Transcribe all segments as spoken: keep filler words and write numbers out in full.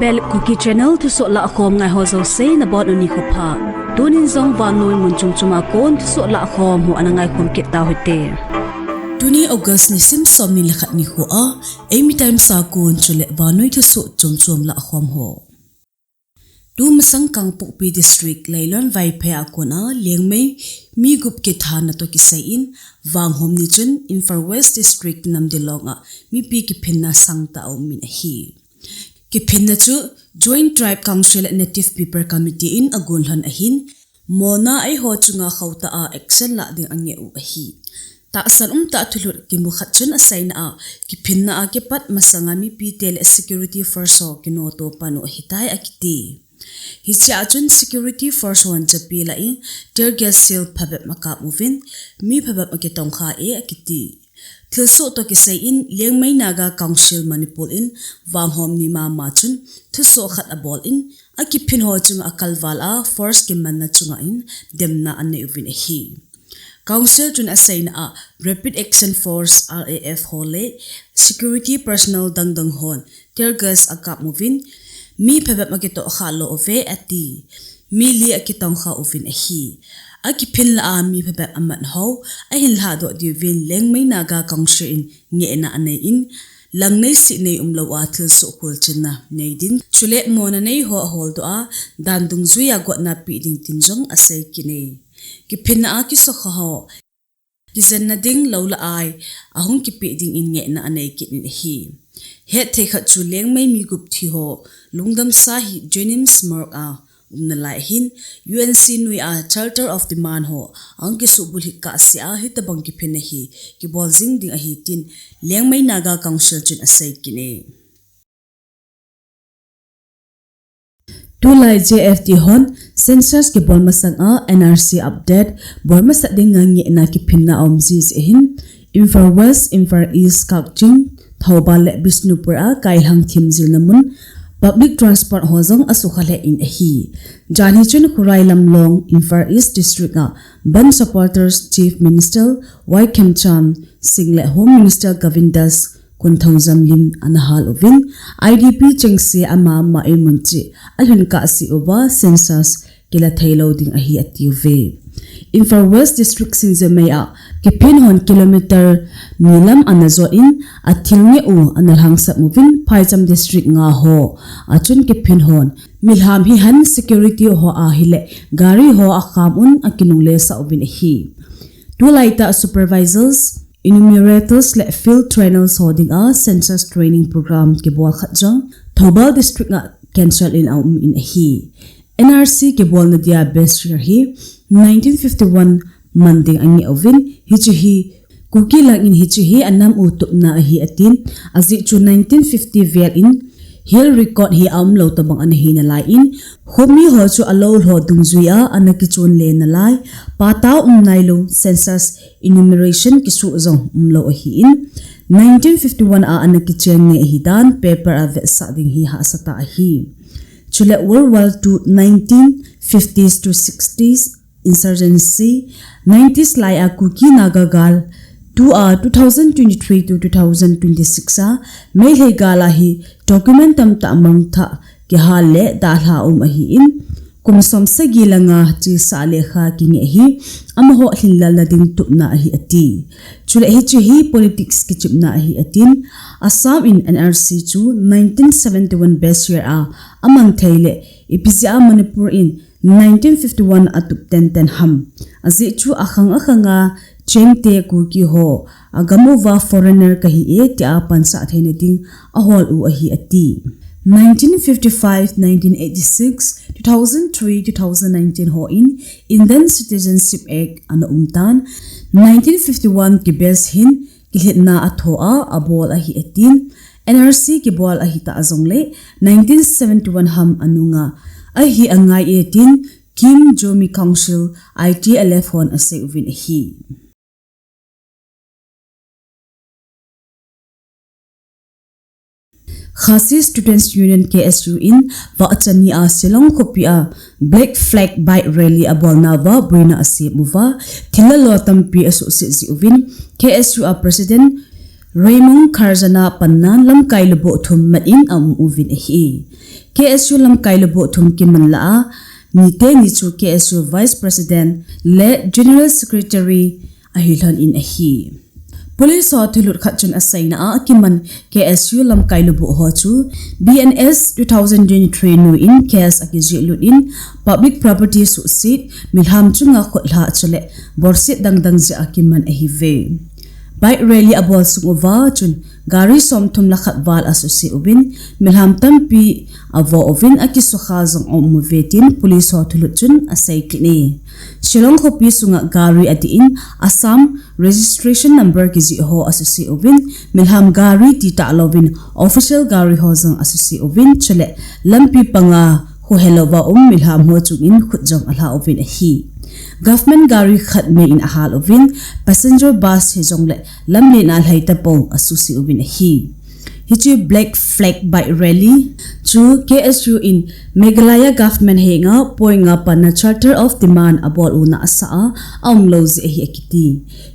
Bel Kuki Channel thusoh lahkhom ngai ho jouse nabonun nikho pha. Tunin jong vannoi mun chom chom a kon thusoh lahkhom ho ana ngaikhom kit tauhite. Tuni August nisim somni le khat nikho a, Eimi Times a kon chule vannoi thusoh chom chom lahkhom ho. Tumasang Kangpokpi District, Leilon Vaiphei a kona Liangmai mi gup kithana toh kisai in, Vanghom ni chun Imphal West District Namdilong a mipi kiphinna sangtah a um in ahi. Kiphinna chu Joint Tribe Council le Native People Committee in agon lhon ahin, mona eiho chunga khauhtah a action lah ding angeh u ahi. Tahsan umtah thulhut kimu khat chun aseina a, kiphinna a kipat masanga mipite le security force ho kinoto pan u ahitai akiti. Hichea chun security force hon chapi lah in tear gas shell phabep akap uvin, mi phabep akitongkha e akiti. Thilsoh toh kisai in Liangmai Naga Council Manipur in Vanghom ni mama chun thusoh khat abol in, akiphin ho chunga akalval a force kimanna chunga in demna anei uvin ahi. Council chun aseina a Rapid Action Force, R A F ho le security personnel dangdang hon tear gas akap uvin, mi phabep akitohkha lo uve ati. Mi li akitongkha uvin ahi. Akiphin lah a mi phabep amat ho ahin lhadoh diuvin Liangmai Naga Council in ngehna anei in, lang nei sih nei umlou a thilsoh kholchinna nei ding, chule mona nei ho aholdoh a dan dungjuia gotna pe ding tin jong asei kit e. Kiphinna a kisukha ho kijenna ding lou lah a ahung kipe dingin ngehna anei kit in ahi. Hetthei khat chu Liangmai mi gup thi ho lungdamsa hi JNIMS morgue a umna lai ahin, U N C noiya Charter of Demand ho ahung kisuh bulhit kahsea hitobang kiphinna hi kibol jing ding ahi tin Liangmai Naga Council chun asei kit e. Tulai J F D hon census kibol masanga N R C update bol masat dinga ngehna kiphinna aum jiji ahin, Imphal West, Imphal East, Kakching, Thoubal le Bishnupur a kailhang thim jilna mun public transport ho jong asukha lheh in ahi. Jan hi chun Khurailham Long, Imphal East District a Bandh Supporters Chief Minister Y Khemchand Singh le Home Minister Govindas Konthoujam lim ana hal uvin, I D P chengse ama ama in mun cheh alhun kahse uva census kila thei lou ding ahi atiuve. Imphal West District Singjamei a kiphin hon kilometer ni lam ana jot in, athil ngeh u ana lhangsap uvin, phaicham district nga ho a chun kiphin hon milham hihen security ho ahile gari ho akham un akinungle sah uvin ahi. Tulaitah supervisors, enumerators le field trainers ho dinga census training program kibol khat jong Thoubal District a cancel in aum in ahi. N R C kibolna dia base year hi nineteen fifty-one man ding angeh uvin, hiche hi Kuki lang in hiche hi anam u tupna ahi atin, ajeh chu nineteen fifty vel in hill record hi aumlou tobang ana hi nalai in, khomi ho chu alou lho dungjuia ana kichon le nalai, patta um nailou, census enumeration kisuh jong umlou ahin, nineteen fifty-one a ana kichen nge ahi dan paper a vetsah ding hi hahsatah ahi. Chule World War Two, nineteen fifties to sixties, insurgency, nineties lai a Kuki Naga gal, tua two thousand twenty-three to two thousand twenty-six a Meitei gal a hi document tamtah mangthah kihal le dalha um ahin, kum som sagi le nga chesa lekha kingeh hi amaho lhinlelna ding tupna ahi ati. Chule hiche hi politics kichepna ahi atin, Assam in N R C chu nineteen seventy-one base year a amang thei le ipi jeh a Manipur in nineteen fifty-one a tup tenten ham. Ajeh chu akhang akhang a chengte Kuki ho agam uva foreigner kahi e tia pansah theina ding ahol u ahi ati. Nineteen fifty-five, nineteen eighty-six, two thousand three, two thousand nineteen ho in Indian Citizenship Act ana um tan. Nineteen fifty-one kibase hin kilhetna athoa abol ahi atin, N R C kibol ahita jongle nineteen seventy-one ham anunga ahi angai e tin Kimjong Council, I T L F hon asei uvin ahi. Khasi Students Union, K S U in vahchani a Shillong khopi a Black Flag Bike Rally abolna uva boina asem uva, thil le lo tampi asuhset jeh uvin, K S U a President Raymond Kharjana pannan lamkai lubou thum mat in aum uvin ahi. K S U lamkai lubuh thum kiman lah a, niteni chu K S U Vice President le General Secretary ahi lhon in ahi. Police ho thulut khat chun aseina a, akiman K S U lamkai lubuh ho chu B N S two thousand twenty-three noiyin case akijih lut in, public property suhset, milham chunga khutlha chule bolset dangdang jeh a kiman ahiuve. Bike rally abol sung uva chun gari somthum le khat val asuse uvin, milham tampi avo uvin, akisukha jong aum uve tin police ho thulut chun asei kit e. Shillong khopi sunga gari adih in Assam registration number kijih ho asuse uvin, milham gari titah louvin official gari ho jong asuse uvin, chule lampi panga khuhel louva um milham ho chungin khut jong alha uvin ahi. Government gari khat mei in ahal uvin, passenger bus hijongle lamlen a lhai tapou asuse uvin ahi. Hiche Black Flag Bike Rally chu K S U in Meghalaya Government henga poi nga pana Charter of Demand abol u na asah a, aumlou jeh ahi akiti.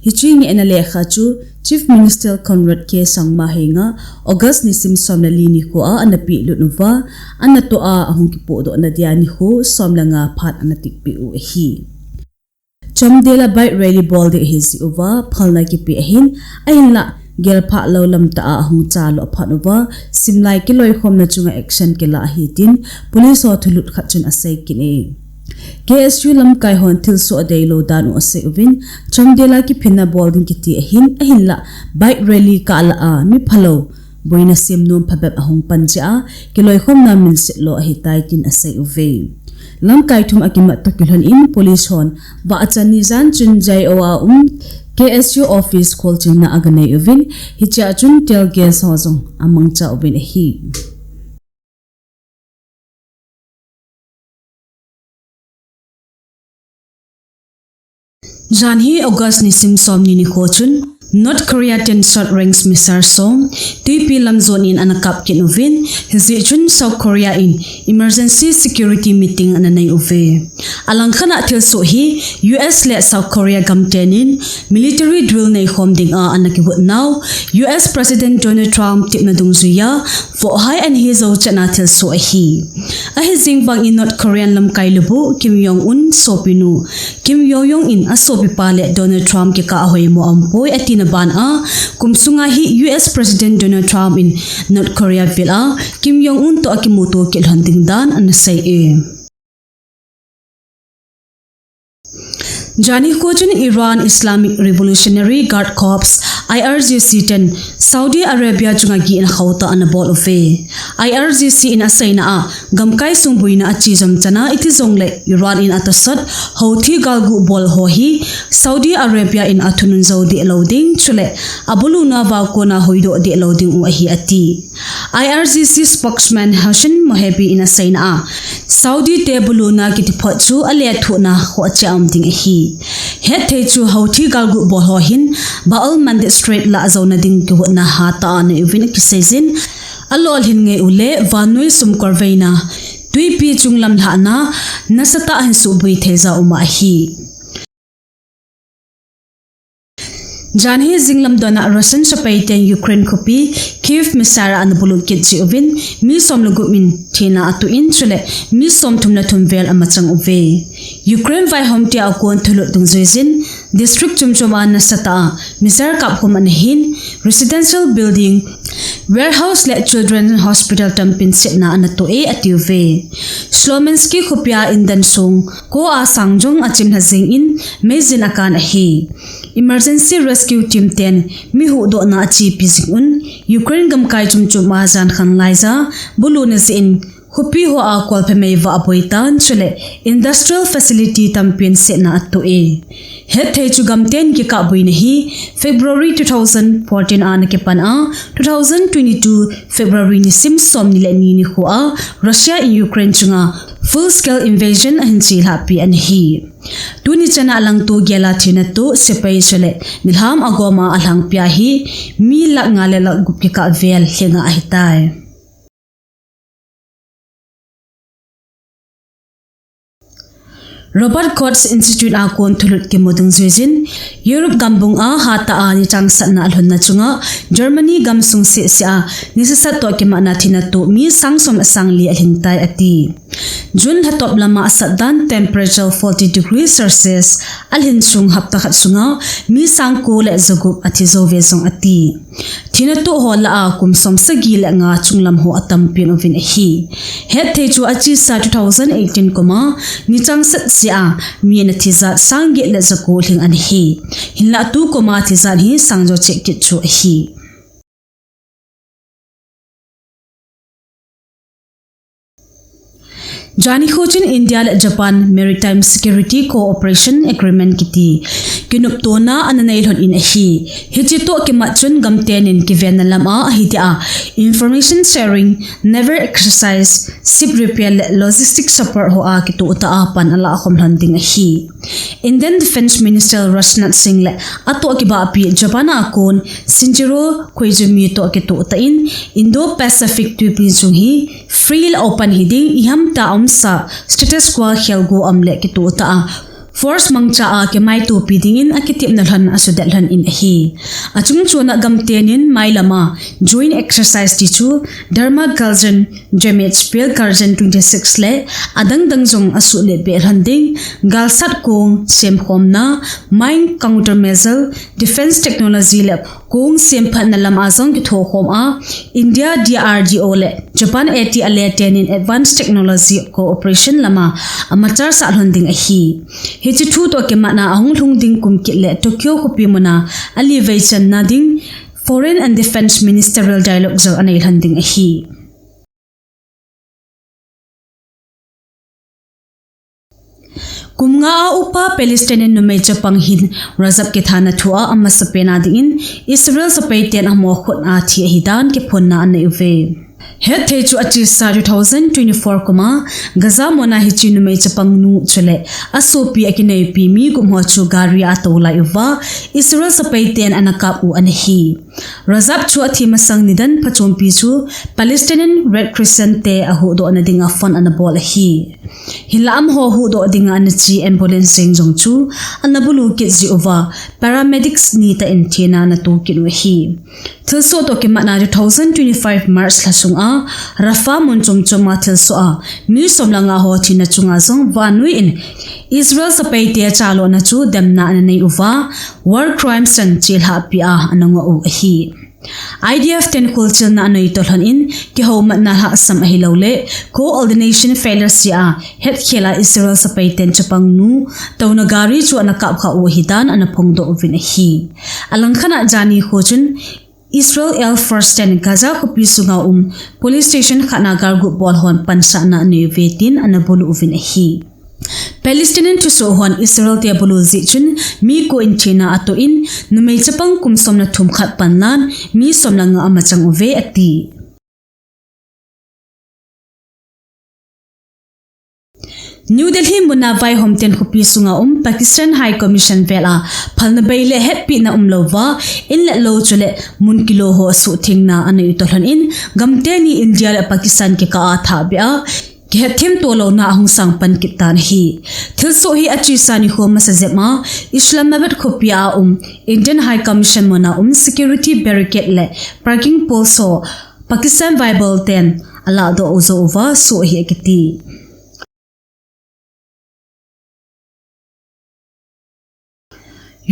Hiche ngehna lekha chu Chief Minister Conrad K Sangma henga August nisim som le li nikho a ana pehlut uva, ana toh a ahung kipohdoh nadia nikho som le nga phat ana tikpeh u ahi. Chamdel a bike rally bol ding ahi jeh uva phalna kipe ahin, ahinlah gelphah lou lamtah a ahung chalut aphat uva, simlai kiloikhomna chunga action kilah ahi tin police ho thulut khat chun asei kit e. K S U lamkai hon thilsoh adeilou dan u asei uvin, Chamdel a kiphinna bol ding kiti ahin, ahinlah bike rally kah lah a miphalou boina sem nom phabep ahung pan jeh a, kiloikhomna minset lo ahitai tin asei uve. Lamkai thum akimat toh kilhon in police hon vahchan ni jan chun J O a um K S U office kholchilna aganei uvin, hichea chun tear gas ho jong amangcha uvin ahi. Jan hi August nisim somni nikho chun North Korea ten short range missile som twipi lam jon in ana kap kit uvin, hijeh chun South Korea in emergency security meeting ana nei uve. Alangkhat a thilsoh hi U S le South Korea gamten in military drill neikhom dinga ana kivut nau, U S President Donald Trump tipna dungjuia vohhai ana hi jou chetna thilsoh ahi. Ahijeng vangin North Korean lamkai lubuh Kim Jong Un sopinu Kim Yo Jong in asopipa le Donald Trump kikah a hoimo aumpoi atina ban a, kum sunga hi U S President Donald Trump in North Korea vel a Kim Jong Un toh akimuto kit lhon ding dan ana sei e. Jan nikho chun Iran Islamic Revolutionary Guard Corps, I R G C ten Saudi Arabia chunga gihna khauhtah ana bol uve. I R G C in aseina a, gamkai sung boina achejom chana iti jongle Iran in atosot Houthi galguh bol ho hi Saudi Arabia in athunun jou deh lou ding, chule abuluna va kona hoidoh deh lou ding u ahi ati. I R G C spokesman Hossein Mohebi in aseina a, Saudi te buluna kitiphot chu alethuhna khoh cheh a um ding ahi. Hetthei chu Houthi galguh bol ho hin Bab al Mandeb Strait lah jouna ding kivutna hatah a nei uvin akiseijin, alolhin ngei u le vannoi sumkolveina, twipi chunglam lhahna, nasatah a hin suboi thei jeh a um ahi. Jan hi jinglam dona Russian sepai ten Ukraine khopi Kyiv missile a ana bulut kit jeh uvin mi som le gup in thina atoh in, chule mi somthum le thum vel amachang uve. Ukraine vaihom tia akon thulut dungjuijin district chomchom a nasatah a missile kapkhum ana hin, residential building, warehouse le children hospital tampin setna ana toh e atiuve. Slomensk khopia indan sung ko a sang jong achimlha jingin meijin akan ahi. Emergency rescue team ten mi huhdohna achepi jing un, Ukraine gamkai chomchom a jankhan laija buluna jeh in khopi hoa kolphe mei vah aboi tan, chule industrial facility tampin setna atoh e. Hetthei chu gamten kikah boina hi February two thousand fourteen a ana kipan a, two thousand twenty-two February nisim somni le ni nikho a Russia in Ukraine chunga full scale invasion ahin chelhahpi ana hi. Tuni chana alangto gel a thina toh sepai chule milham agoma alhangpia hi mi lakh nga le lakh gup kikah vel lhinga ahitai. Robert Koch Institute a kon thulut kimu dungjuijin, Europe gambung a hatah a nichangsatna alhunna chunga Germany gamsung sehseh a nisasat toh kimatna thina toh mi sang som le sang li alhingtai ati. June lhatop lama asatdan temperature forty degree Celsius alhin chung hapta khat sunga mi sang ko le jagup athi jouve jong ati. Thina toh ho lah a kum som sagi le nga chunglam ho atampen uvin ahi. Hetthei chu achesa two thousand eighteen kuma nichangsat seh a mi ana thijat sang get le jako lhing ana hi. Hinlah tu kuma thijat hi sang jo cheh kit chu ahi. Jani kho chun India le Japan Maritime Security Cooperation Agreement kiti kinoptona ana nei lhon in ahi. Hiche toh kimat chun gamtenin kivenna lam a ahidia information sharing, naval exercise, ship repair le logistic support ho a kitoh tah a pan alah khom lhon ding ahi. Indian Defence Minister Rajnath Singh le atoh kibahpi Japan a kon Shinjiro Koizumi toh kitoh tah in Indo-Pacific twipi chung hi free le open hiding, iham tah a umsa status quo khelgu um le kitoh tah a force mangcha a kimaitopi dingin akitepna lhon asudet lhon in ahi. Achung chon a gamtenin mailam a joint exercise ti chu Derma Gajan, Damage Belt Gajan twenty six le adangdang jong asuh le beh lhon ding, galsat kong semkhomna, mine countermeasure, defence technology le kong semphatna lam a jong kithokhom a, India D R D O le Japan ati aletenin advanced technology cooperation lam a amachal sah lhon ding ahi. Hiche thu toh kimatna ahung lhung ding kum kit le Tokyo khopi muna alivei channa ding Foreign and Defence Ministerial Dialogue jong anei lhon ding ahi. Kum nga a upa Palestinian numei chapang hin Rajab kithana thu a amasapen a dingin Israel sepaiten amo khut a thi ahidan kiphonna anei uve. Hetthei chu achesa two thousand twenty-four kuma Gaza muna hiche numei chapang nu chule asopi akineipi mi gup ho chu gari a atoulai uva Israel sepaiten ana kap u ana hi. Rajab chu athi masang nidan phachompi chu Palestinian Red Crescent te ahuhdohna dinga fund ana bol ahi. Hinlah amaho huhdoh dinga ana che ambulance jeng jong chu ana bulu kit jeh uva paramedics ni tah in thina ana to kit u ahi. Thilsoh toh kimatna two thousand twenty-five March lha sunga Rafah mun chomchom a thilsoh a mi som le nga ho thina chunga jong vannoi in Israel sepaite chalona chu demna ana nei uva war crimes chan chelhahpi a ana ngoh u ahi. I D F ten kholchilna anei toh lhon in kihoumatna lhahsam ahilouleh coordination failure jeh a hetkhel a Israel sepaiten chapang nu touna gari chu ana kapkha u ahidan ana phongdoh uvin ahi. Alangkhat a jani kho chun Israel Air Force ten Gaza khopi sunga um police station khat na galguh bol hon pansahna anei uve tin ana bulu uvin ahi. Palestinian thusoh hon Israel te abulu jeh chun mi ko in thina atoh in numei chapang kum som le thum khat panlan mi som le nga amachang uve ati. New Delhi muna vaihomten khopi sunga um Pakistan High Commission vel a phalna bei le hetpina umlouva in le lou chule mun kilou ho asuhthengna anei u toh lhon in gamteni India le Pakistan kikah a thahbeh a kihetthem tolouna ahung sangpan kit tan ahi. Thilsoh hi achesa nikho masa jep a Islamabad khopi a um Indian High Commission muna um security barricade le parking post ho Pakistan vaibol ten alahdoh u jou uva soh ahi akiti.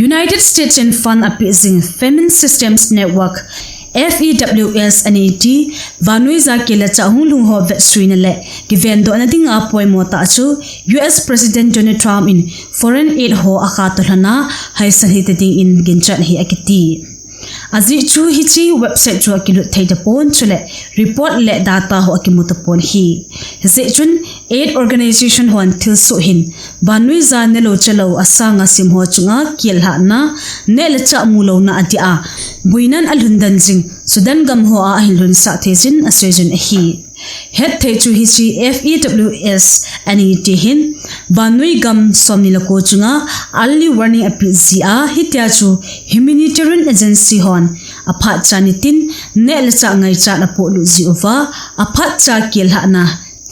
United States in fund apeh jing Famine Systems Network, F E W S, aniti, vannoi ja kel le chah hunglhung ho vetsuina le kivendohna dinga poimo tah chu U S President Donald Trump in foreign aid ho akha toh lhon a haisan hita dingin ginchat ahi akiti. Ajeh chu hiche website chu akilut thei tapon chule report le data ho akimu tapon ahi. Hijeh chun aid organization hon thilsoh hin vannoi ja nelou chalou asanga sim ho chunga kihilna, neh le chah mulouna adia boinan alhun den jing Sudan gam ho a ahin lhunsah thei jin aseijin ahi. Hetthei chu hiche F E W S aniti hin vannoi gam somni le ko chunga early warning apeh jia hitia chu humanitarian agency hon aphatcha nitin neh le chah ngaichat apohlut jeh uva aphatcha kihilna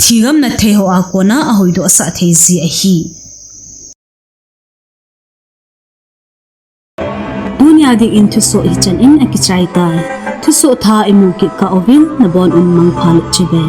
thigam na thei ho a kona ahoidohsah thei ji ahi. Adingin thusoh hichan in akichai tai. Thusoh thah imu kit kah uvin nabonun mangpha le chibai.